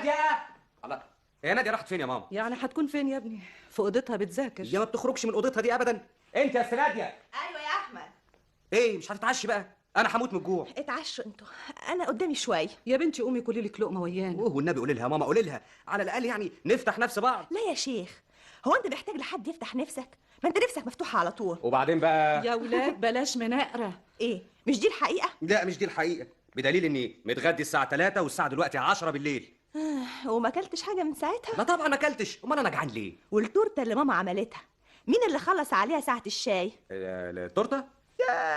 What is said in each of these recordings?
ناديه. الله، هي ناديه راحت فين يا ماما؟ يعني هتكون فين يا ابني؟ في اوضتها بتذاكر. هي ما بتخرجش من اوضتها دي ابدا. انت يا ست ناديه. ايوه يا احمد. ايه مش هتتعشي بقى؟ انا هموت من الجوع. اتعشوا انتوا، انا قدامي شوية. يا بنتي قومي كلي لك لقمة ويانا. اوه والنبي قولي لها يا ماما، قولي لها على الاقل يعني نفتح نفس بعض. لا يا شيخ، هو انت محتاج لحد يفتح نفسك؟ ما انت نفسك مفتوحة على طول. وبعدين بقى يا ولاد بلاش مناقره. ايه مش دي الحقيقة؟ لا مش دي الحقيقة، بدليل اني متغدي الساعة 3 والساعة دلوقتي 10 بالليل. وما اكلتش حاجة من ساعتها؟ لا طبعا ما اكلتش، امال انا جعان ليه؟ والتورته اللي ماما عملتها مين اللي خلص عليها ساعة الشاي؟ التورتة؟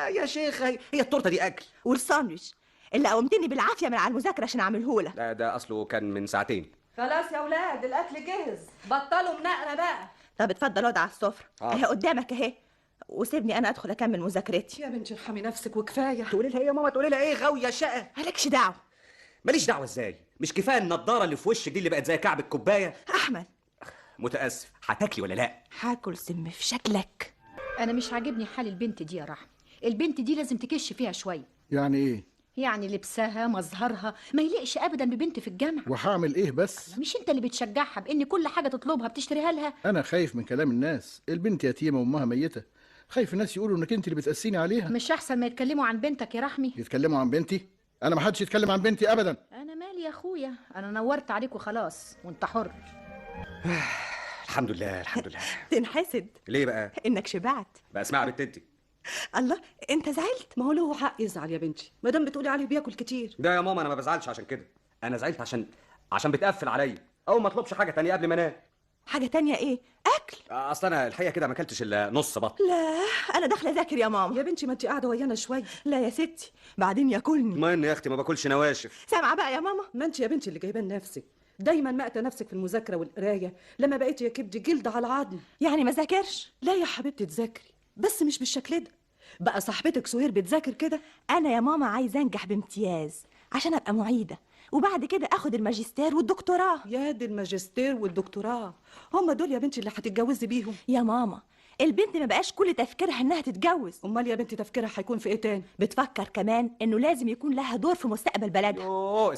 يا شيخ، هي التورتة دي اكل؟ والساندويتش اللي قومتني بالعافية من على المذاكرة عشان اعملهولك. لا ده اصله كان من ساعتين. خلاص يا ولاد الاكل جهز، بطلوا مناقره بقى. طب اتفضل اقعد على السفرة اهي قدامك اهي، وسيبني انا ادخل اكمل مذاكرتي. يا بنتي ارحمي نفسك وكفاية. تقولي لها ايه يا ماما؟ تقولي لها ايه؟ غاويه شقه. مالكش دعوه. ماليش دعوه ازاي؟ مش كفاية النضارة اللي في وشك دي اللي بقت زي كعب الكوباية؟ احمد متاسف، هتاكلي ولا لا؟ هاكل سم في شكلك. انا مش عاجبني حال البنت دي يا رحمه، البنت دي لازم تكش فيها شوية. يعني ايه؟ يعني لبسها مظهرها ما يليقش ابدا ببنت في الجامعة. وهعمل ايه بس؟ مش انت اللي بتشجعها بان كل حاجة تطلبها بتشتريها لها؟ انا خايف من كلام الناس، البنت يتيمة وامها ميته، خايف الناس يقولوا انك انت اللي بتقسيني عليها. مش احسن ما يتكلموا عن بنتك يا رحمي؟ يتكلموا عن بنتي؟ انا ما حدش يتكلم عن بنتي ابدا. انا مالي يا اخويا، انا نورت عليك وخلاص وانت حر. الحمد لله الحمد لله. تنحسد ليه بقى؟ انك شبعت بقى. اسمع يا بنت انت. الله انت زعلت؟ ما هو له حق يزعل يا بنتي، ما دام بتقولي عليه بياكل كتير. ده يا ماما انا ما بزعلش عشان كده، انا زعلت عشان بتقفل عليا او ما اطلبش حاجة تانية قبل ما انام. حاجة تانية ايه؟ اكل؟ اصل انا الحقيقة كده ما اكلتش الا نص بطن. لا انا داخله اذاكر يا ماما. يا بنتي ما انت قاعدة ويانا شوية. لا يا ستي بعدين ياكلني. ما يا اختي ما باكلش نواشف. سامعه بقى يا ماما؟ ما انت يا بنتي اللي جايبه لنفسك، دايما مقتة نفسك في المذاكرة والقرايه، لما بقيتي يا كبدي جلد على العظم. يعني ما ذاكرش؟ لا يا حبيبتي تذاكري، بس مش بالشكل ده. بقى صاحبتك سهير بتذاكر كده؟ انا يا ماما عايزه انجح بامتياز عشان ابقى معيده، وبعد كده اخد الماجستير والدكتوراه. يا دي الماجستير والدكتوراه، هم دول يا بنتي اللي هتتجوزي بيهم؟ يا ماما البنت ما بقاش كل تفكيرها انها تتجوز. امال يا بنتي تفكيرها هيكون في ايه تاني؟ بتفكر كمان انه لازم يكون لها دور في مستقبل بلدها. يوه.